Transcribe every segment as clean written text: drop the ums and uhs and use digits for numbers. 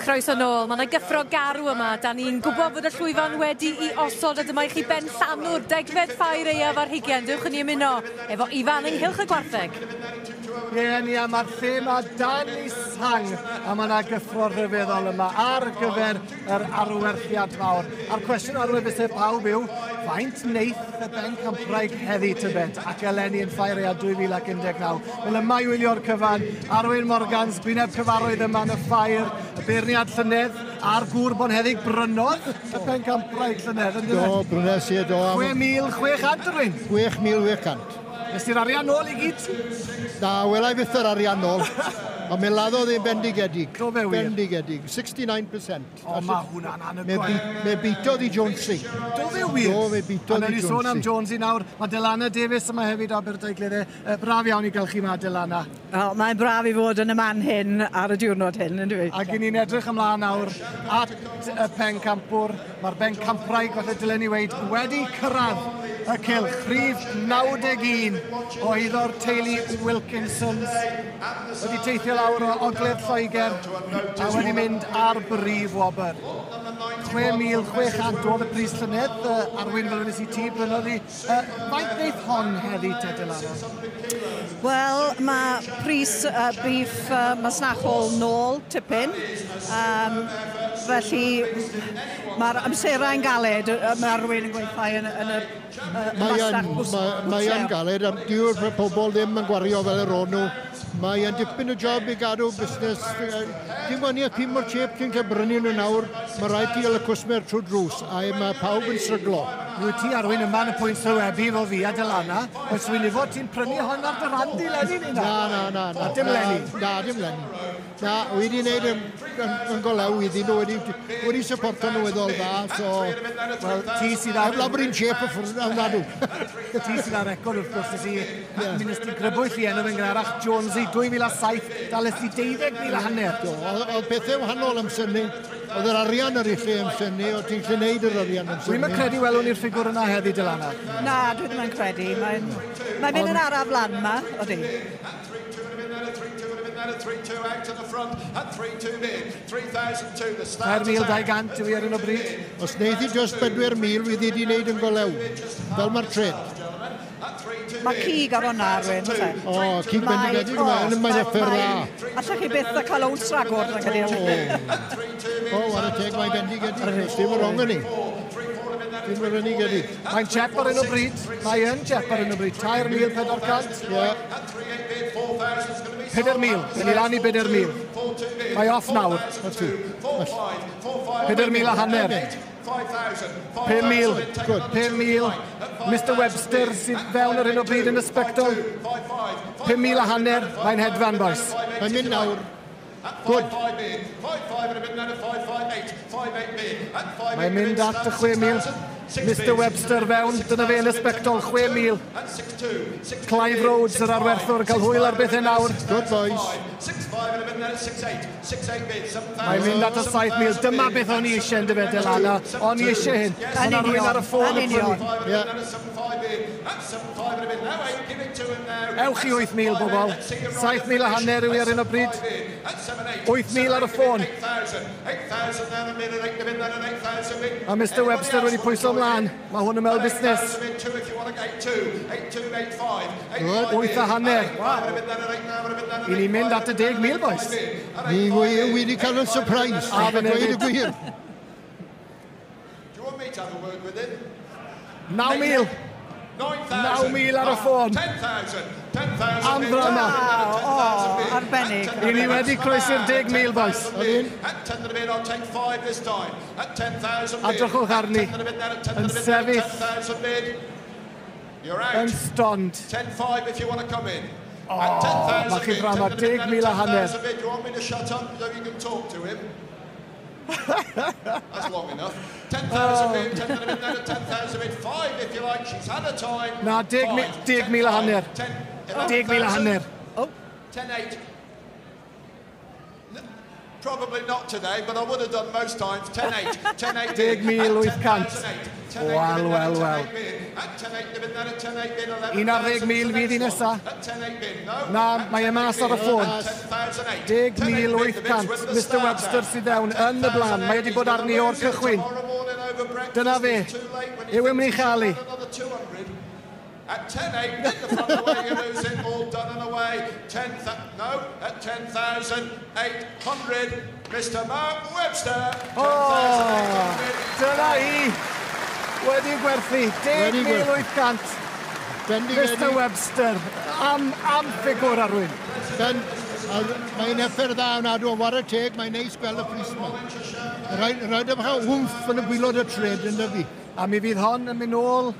Croeso nôl, mae yna gyffro garw yma. Da ni'n gwybod fod y llwyfan wedi'i osod a dyma i chi ben llanw'r degfed ffair aeaf ar hugain. Dewch i ni ymuno efo Ifan ynghylch y gwartheg. Ie, ni a mae'r lle yma dan ei sang a mae yna gyffro rhyfeddol yma ar gyfer yr arwerthiant mawr. A'r cwestiwn ar wefusau pawb yw, faint wneith y bencampwraig heddi tybed ac eleni yn Ffair Aeaf 2019? Wel yma i wylio'r cyfan, Arwyn Morgans, gwyneb cyfarwydd yma yn y ffair, y beirniad llynedd a'r gŵr bonheddig brynodd y pencampwraig llynedd, yn Do, brynes i e do. 6,600 Arwyn? 6,600. Nes ti'r arian nôl i gyd? Na, welai byth yr arian nôl. Ond mi laddodd e'n bendigedig. Do fe wir? Bendigedig. 69%. O, mae hwnna'n anhygoel. Me bitodd i Jonesy. Do fe wir? Do fe bitodd i A nawn ni sôn am Jonesy. Jonesy nawr. Mae Delana Davies yma hefyd o Aberdaugleddau. Braf iawn i gael chi yma, Delana. O, mae'n braf i fod yn y man hyn ar y diwrnod hyn, yn dwi? Ac i ni'n edrych ymlaen nawr at y pencampwr. Mae'r bencampwraig, falle dylen ni weud, wedi cyrraedd y cylch. Rhif 91 o eiddo'r teulu Wilkinsons. Wedi teithio lawr o Ogledd Lloegr a wedi mynd ar brif wobr. 6,600 oedd y pris llynedd, Arwyn fel wedes i ti, brynodd hi. Faint wneith hon heddi te, Delana? Wel, mae pris beef masnachol nôl tipyn. Felly mae'r amserau'n galed, mae rhywun yn gweithio yn y Mae yn, masnach mae yn galed, a dyw'r pobl ddim yn gwario fel yr o'n nhw. Mae yn dipyn o job i gadw busnes. Dim waniaeth pum mor cheap ti'n cael brynu nhw nawr, mae rhaid ti gael y cwsmer trwy drws, a mae pawb yn stryglo. Wyt ti Arwyn yma yn y pwynt sylwebu efo fi a Delana, oes rwy'n i fod ti'n prynu hon ar dy ran di leni neu na? Na, na, na. Na, dim leni? Na, dim leni. Na, wedi wneud yn golew iddyn nhw, wedi supporto nhw weddol dda, so. Wel, ti sydd ar Heblaw bod hi'n cheap y ffwrdd ofnadw. Ti sydd ar record wrth gwrs, nes i, mi nes ti grybwyll i enw fe'n gynharach, Jonesy, 2007, dales ti 12,500. Do, oedd pethau wahanol amser 'ny. Oedd yr arian ar ei lle amser 'ny, oedd ti'n gallu neud yr arian amser Dwi'm yn 'ny. credu welwn ni'r ffigwr yna heddi, Delana. Na, dwi ddim yn credu. Mae'n mae mynd yn araf lan yma, odi. 3,200 yw i ar hyn o bryd. Os wneith hi dros 4,000, fydd hi wedi wneud yn golew, fel mae'r trade. Mae cig ar hwnna, Arwyn, oes e? O, cig bendigedig yma, mae'n effer dda. Allech chi byth a cael oats ragor, na credu. O, whare teg, mae'n bendigedig. Dim yn wrong yn ni. Dim yn bendigedig. Mae'n chep ar hyn o bryd. Mae yn chep ar hyn o bryd. 3,400. Ie. 4,000. Yn i lan i 4,000. Mae off nawr. 4,500. 5,000. Good. 5,000. Mr Webster sydd fewn ar hyn o bryd yn y sbectol. 5,500. Mae'n hedfan, boys. Mae'n mynd nawr. Good. Mae'n mynd at y 6,000. Mr Webster fewn, dyna fe yn y sbectol, 6,000. Clive Rhodes, yr arwerthwr, yn cael hwyl ar bethau nawr. Good boys. Mae'n mynd at y 7,000. Dyma beth o'n i eisiau yn dyfe, Delana. O'n i eisiau hyn. Yn O'n rhywun ar y ffôn Yn yn union. prynu. Ie. Ewch i 8,000, bobl. 7,500 yw i ar hyn o bryd. 8,000 ar y ffôn. A Mr Webster wedi pwyso ymlaen. Mae hwn yn mewn busnes. Good. 8.5. I ni'n mynd at y 10,000, boys. Ni wedi cael yn surprise. A fe A gweud y hefyd. gwir. 9,000. 9,000 ar y ffôn. Am ddrama. O, arbennig. I ni wedi croesi'r 10,000, boys. Odyn. Adrychwch arni. Yn sefyll. Yn stond. 10-5 if you want to come in. O, mae chi ddrama, 10,500. Do you want me to shut up so you can talk to him? That's long enough. 10,000 bid, 10,000 bid, 10,000 bid, 5 if you like. She's had her time. Na, 10,500. 10,500. O, 10-8. Probably not today, but I would have done most times. 10-8, 10-8. 10,800. Wel, wel, wel. 11,000 fydd i nesa. Na, mae e mas ar y ffôn. 10,800. Mr Webster sydd fewn yn y blaen. Mae wedi bod arni o'r cychwyn. Dyna fe. Yw e'n mynd i chael i? At 10.8, in the front away, you lose it, all done and away. 10, no, at 10,800, Mr Mark Webster. Oh, dyna hi. Wedi gwerthu, 10,800. Mr Webster, am ffigwr, Arwyn. Ben, mae'n heffer dda yn adw, whare teg, mae'n neis gweld y pris yma. Rhaid am chael wmff yn y gwaelod y trade yn dyfu. A mi fydd hon yn mynd nôl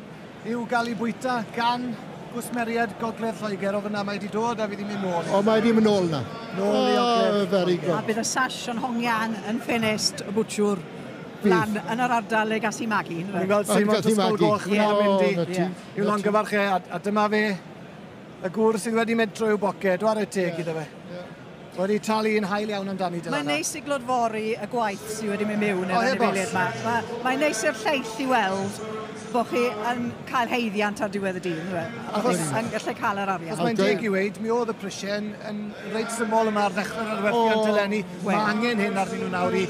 i'w gael ei bwyta gan gwsmeriaid Gogledd Lloegr o fyna. Mae wedi dod a fydd hi'n mynd nôl. O, mae wedi mynd nôl na. Nôl i Ogledd. Very good. A bydd y sash yn hongian yn ffenest y bwtsiwr lan yn yr ardal le gas i magu. Fi'n gweld Seimon Dysgol Goch fyna mynd i i'w longyfarch e, a dyma fe, y gŵr sydd wedi mentro i'w boced, whare teg iddo fe. Wedi talu yn hael iawn amdani, Dylan. Mae'n neis i glodfori y gwaith sydd wedi mynd mewn i'r anifeiliaid yma. Mae'n neis i'r lleill i weld bod chi yn cael haeddiant ar diwedd y dydd, achos yn gallu cael yr arian. Achos mae'n deg i weud, mi oedd y prisiau yn reit syml yma ar ddechrau'r arwerthiant eleni. Mae angen hyn arnyn nhw nawr i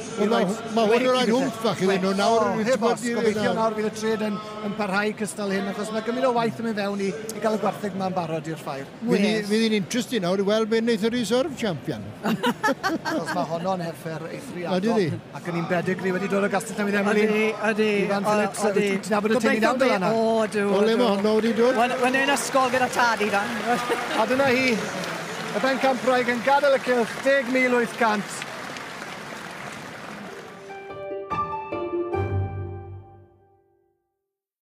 Mae hwn yn rhoi wmff fach iddyn nhw nawr. Heb os, gobeithio nawr fydd y trade yn parhau cystal hyn, achos mae gymaint o waith yn mynd fewn i gael y gwartheg yma'n barod i'r ffair. Fydd hi'n interesting nawr i weld beth wneith y reserve champion. Achos mae honno'n heffer eithriadol. Ac yn un bedigri wedi dod o Gastell Newydd Emlyn. Ydy, ydy. Ifan Phillips, ti'n nabod y teulu nawr, Dylan? O, dw. O le mae honno wedi dod? Wel, yn ysgol gyda tad, Ifan. A dyna hi, y bencampwraig yn gadael y cylch, 10,800.